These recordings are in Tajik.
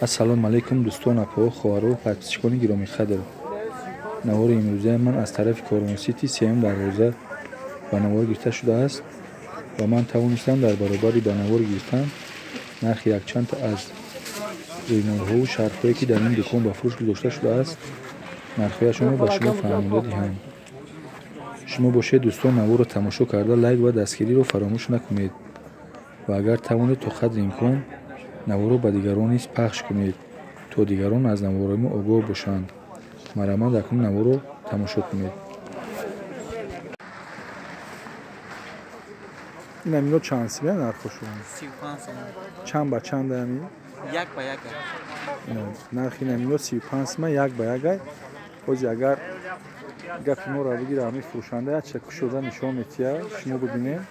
Ассалому алайкум дӯстон, апаҳо, хоҳару подписчикони гиромиқадр. Навори имрӯзаи ман аз тарафи Корвон Сити сеюм дарвоза ба навор гирифта шудааст ва ман тавонистам дар баробари ба навор гирифтан нархи якчанд аз рӯймолҳову шарфҳое, ки дар ин дукон ба фурӯш гузошта шудааст, нархҳояшонро ба шумо фаҳмонда диҳам. Шумо бошед дӯстон, наворро тамошо карда лайк ва дастгириро фаромӯш накунед ва агар тавонед то қадри имкон наворро ба дигарон низ пахш кунед, то дигарон аз наворҳои мо огоҳ бошанд. Марҳамат, акнун наворро тамошо кунед. Ин амино чанд симя нархошон? 35 сомон. Чанд ба чанд ами? Як ба як. Нархи ин амино 35 сима, як ба як ай. Ҳозир агар гапи моро бигира, ами фурӯшанда якча кушода нишон метия, шумо бибинед.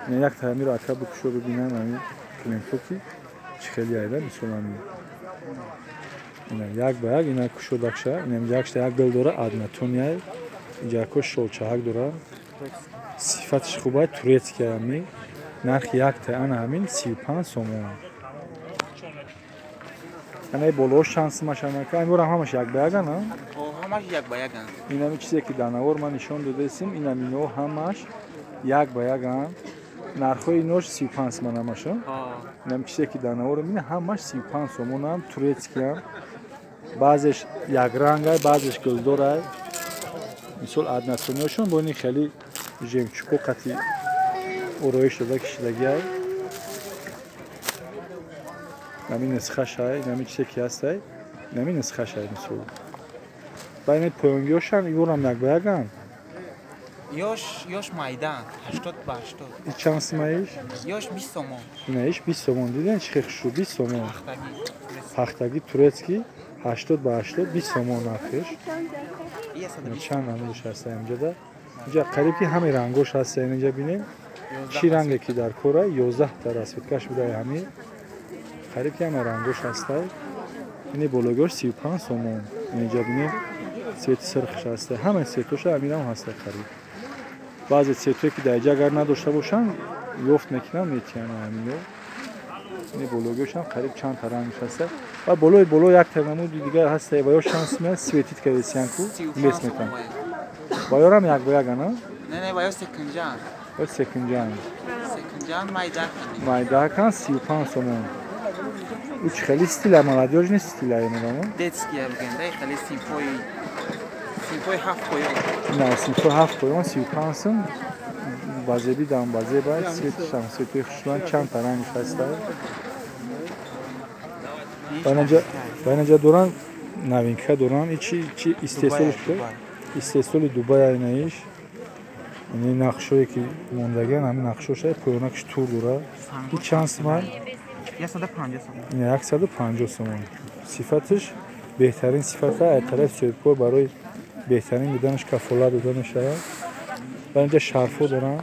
Як таамиро ака бикушо бибинам, ами клиентҳо ки чӣ хеле айда, мисол ами ина як ба як, ина кушодакша, ина якшта як гул дора, однотонный ай, инҷако шолчаҳак дора, сифатиш хубай, турецкий ами, нархи якта ана ҳамин 35 сомон. Анаи болоош чанд сумаш анака? Аморам ҳамаш як ба як ана? Ҳамаш як ба як. Инами чизе ки дар навор ман нишон додаистем, инамино ҳамаш як ба яканд. Нархҳои инош 35 сомон ҳамаша. Инам чизе ки дар навор мебинед, ҳамаш 35 сомонам, турецкий ам. Баъзеш якрангай, баъзеш гулдорай. Мисол однотонный ошон бо ини хеле жемчуг о қати ороиш дода кишидагиай. Нами нисхашай, нами чизе ки ҳастай, нами нисхашай мисол. Байни поёнгиҳошам иворам як ба яканд. Ёш ёш майдан 80 ба 80. И чанд сумаиш? Ёш 20 сомон. Ина иш 20 сомон. Диден чӣ хел хушрӯ, 20 сомон. Пахтагӣ турецкий 80 ба 80, 20 сомон нархиш. Чанд намудаш ҳаста инҷода? Инҷа қариб ки ҳамаи рангош ҳаста, инҷа бинем. Чӣ ранге ки дар кора, 11 та расцветка ш будай ҳамин. Қариб ки ҳама рангош ҳаста. Ини бологош 35 сомон. Инҷа бинем, цвет и сирхш ҳаста. Ҳамаи цвет оша ҳаминам ҳаста қариб. Баъзе цвет ое ки дар инҷа агар надошта бошанд, ёфт мекунанд, метиҳанд ҳамино. Ини бологиошам қариб чанд та рангш ҳаста. Ва болои боло як та намуди дигар ҳаста, ва ё шанс меяд светить кардесиянку лес метан. Ва ёрам як ба як ана? Не, не, ва ё секинҷан. Ё секинҷан. Секинҷан майдакан. Майдакан 35 сомон. Уч хеле стиля молодёжный стиля медамо? Детский бигем, да, хеле симфои ҳафт поён. На, симфои ҳафт поён 35 сом. Базеби дам базеба, цвет ишам, цвет ои хушрӯян, чанд та рангш ҳаста. Байнаҷа доран новинка доран, и чи истеҳсоли истеҳсоли Дубай айнаиш. Ини нақшое ки мондагиан, ҳамин нақшоша поёнакш тур дора. И чанд сомон? 150 сомон. Ина 150 сомон. Сифатиш беҳтарин сифата, аз тарафи соҳибкор барои беҳтарин буданаш кафолат дода мешавад. Ва инҷа шарфҳо доранд.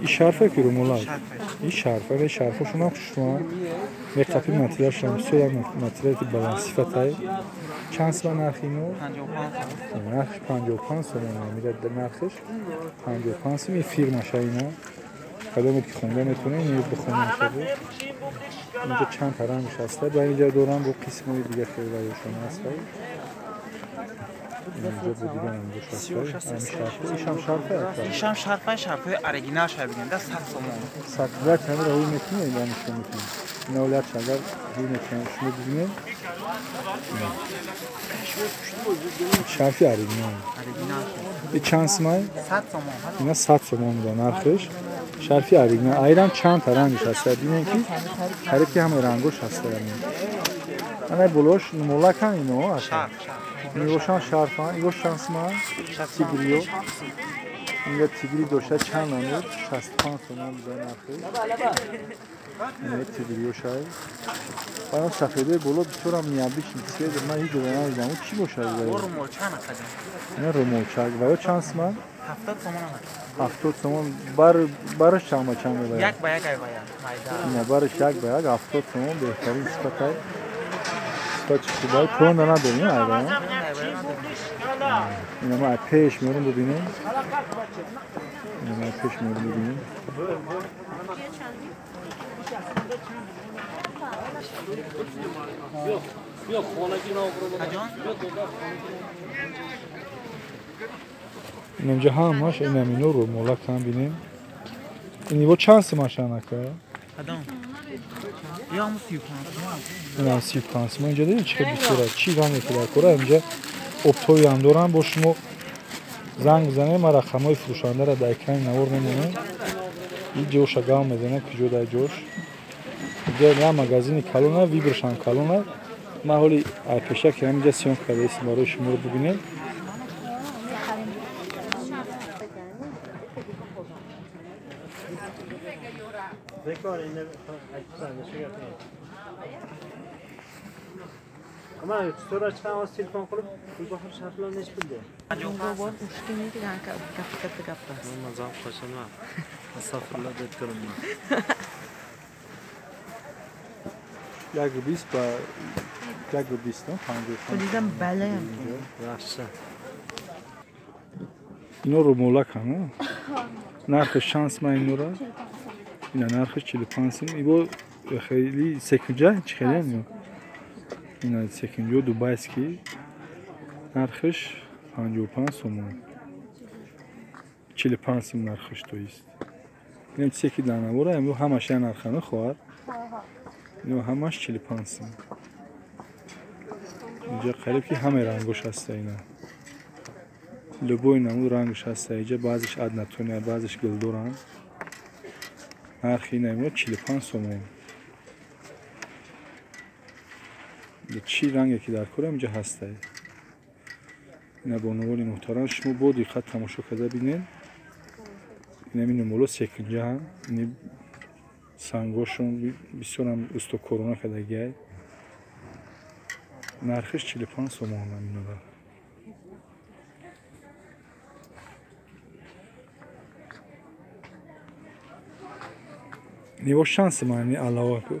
И шарфе ки румолак. И шарф, ин шарфҳошонам хушрӯанд. Меқапи материалшон бисёр материали баландсифатай. Чанд сомон нархи ино? Нархиш 55 сомон. Мира нархиш 55 сом. Ин фирмаша ина. Кадоме ки хонда метавонед, ин бихонед шабо. Инҷа чанд та рангш ҳаста. Ба инҷа дорам бо қисмҳои дигар хеле варёшон ҳаста. Инҷа бо дигар рангош ҳаста. Ҳамин шарф. Ишам шарфа? Ишам шарфа, шарфҳои оригинал шай бигем, да, 100 сомон. 100 як ҳамира ҳуй мекунед, ина нишон мекунед. Ина олят агар ҳуй мекунед, шумо бибинед. Шарфи оригинал. Оригинал. И чанд сомон? 100 сомон. Ина 100 сомон буда нархиш. Шарфи оригинал. Айрам чанд та рангш ҳаста. Бинед ки қариб ки ҳамаи рангош ҳаста. Ана болош нумолакан ино аша. Шарф, шарф. Иношам шарфан, инош чанд сомон? Тигриё. Инга тигри дошта чанд намуд? 65 сомон буда нархиш. Ина тигриё шай. Баъдам сафедои боло бисёрам необычный цвет, ман ҳеҷ ҷо надидам. Чӣ бошад? Румолча накадем. Ина румолчак. Ва ё чанд сомон? 70 сомон. 70 сомон. Бар бараш чанд ба чанд мебарад? Як ба як ай вая. Майда. Ина бараш як ба як 70 сомон, беҳтарин сифатай. Сифати хубай. Поёнда надорем, айда. Ина ма пеш меорам бибинем. Ина ма пеш меорам бибинем. Инҷа ҳамаш инамино рӯмолак ҳам бинем. Ин ибо чанд симашан ака? Инам 35 сима. Инҷа дидем чӣ хел бисёр аст. Чӣ ранге ки дар кора инҷа оптовӣ ҳам дорам. Бо шумо занг бизанем, ман рақамҳои фурӯшандаро дар экрани навор мемонем. Ин ҷоша гав мезанем, куҷо дар ҷош. Инҷа на магазини калона, вибршам калона. Ман ҳоли пеша ки ҳаминҷа съёмка кардаистем барои шуморо бибинем. Як бист ба як бист, 55. Ино рӯмолакан, нархи чанд сима инора? Ина нархи 45 сим. Ибо хеле секунҷа чӣ хеле ин? Ина секунҷо дубайский нархиш 55 сомон. 45 сим нархиш то есть. Инам чизе ки дар навора, имрӯз ҳамаш як нарха хоҳад. Ино ҳамаш 45 сим. Инҷа қариб ки ҳамаи рангош ҳаста ина. Любой намуд рангш ҳаста. Инҷа баъзеш однотония, баъзеш гулдоранд. Нархи ина имрӯз 45 сомон. Чӣ ранге ки дар кора инҷа ҳаста. Ина бонувони муҳтарам, шумо бо диққат тамошо карда бинед. Инам ин моло секунҷа ҳам, ини сангошон бисёрам устокорона кардагиай. Нархиш 45 сомон ҳаминора. Ниво чанд сима ини алова ку?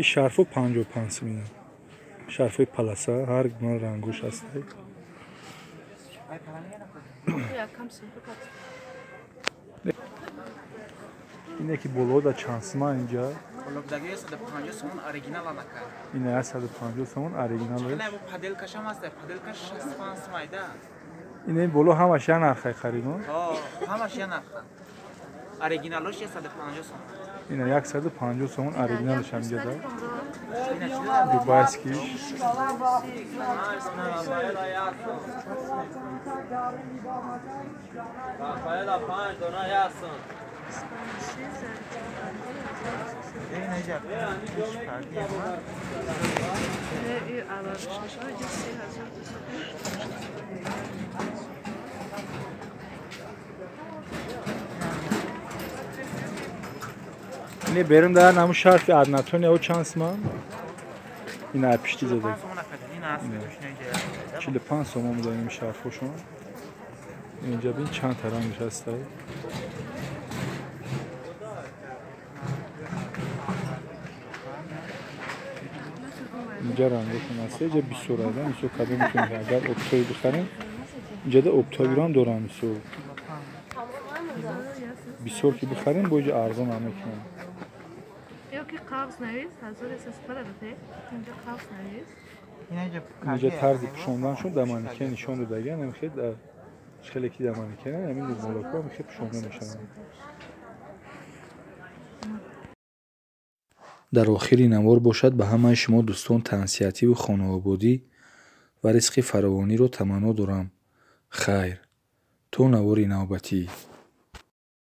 Ин шарфо 55 сим ина. Шарфои паласа ҳар гуна рангош ҳаста. Ине ки боло да чанд сима инҷа? Ина 150 сомон оригиналаш. Ина боло ҳамаш як нархай харидон? Ҳамаш як нарха. Оригиналаш 150 сомон. Ина 150 сомон оригиналаш ҳаминҷа да. Дубайский. Не берун дар наму шарфи однотония о чанд сима? Ина пишти зада. 45 сомон буда ин шарфошон. Инҷа бин чанд та рангш ҳаста. Инҷа рангошон ҳаста, инҷа бисёр аст. Мисол кадом метавонем агар оптовӣ бихарем, инҷа да оптовиро ҳам дорам мисол. Бисёр ки бихарем, бо инҷа арзон ҳам мекунам. Инҷа тарзи пӯшонданшон дар манекен нишон додагиан, ҳамин хел хеле ки дар манекен ҳамин рӯмолакҳо ҳамин хел пӯшонда мешаванд. Дар охири навор бошад ба ҳамаи шумо дӯстон тансиҳативу хонаободӣ ва ризқи фаровониро таманно дорам. Хайр, то навори навбатӣ.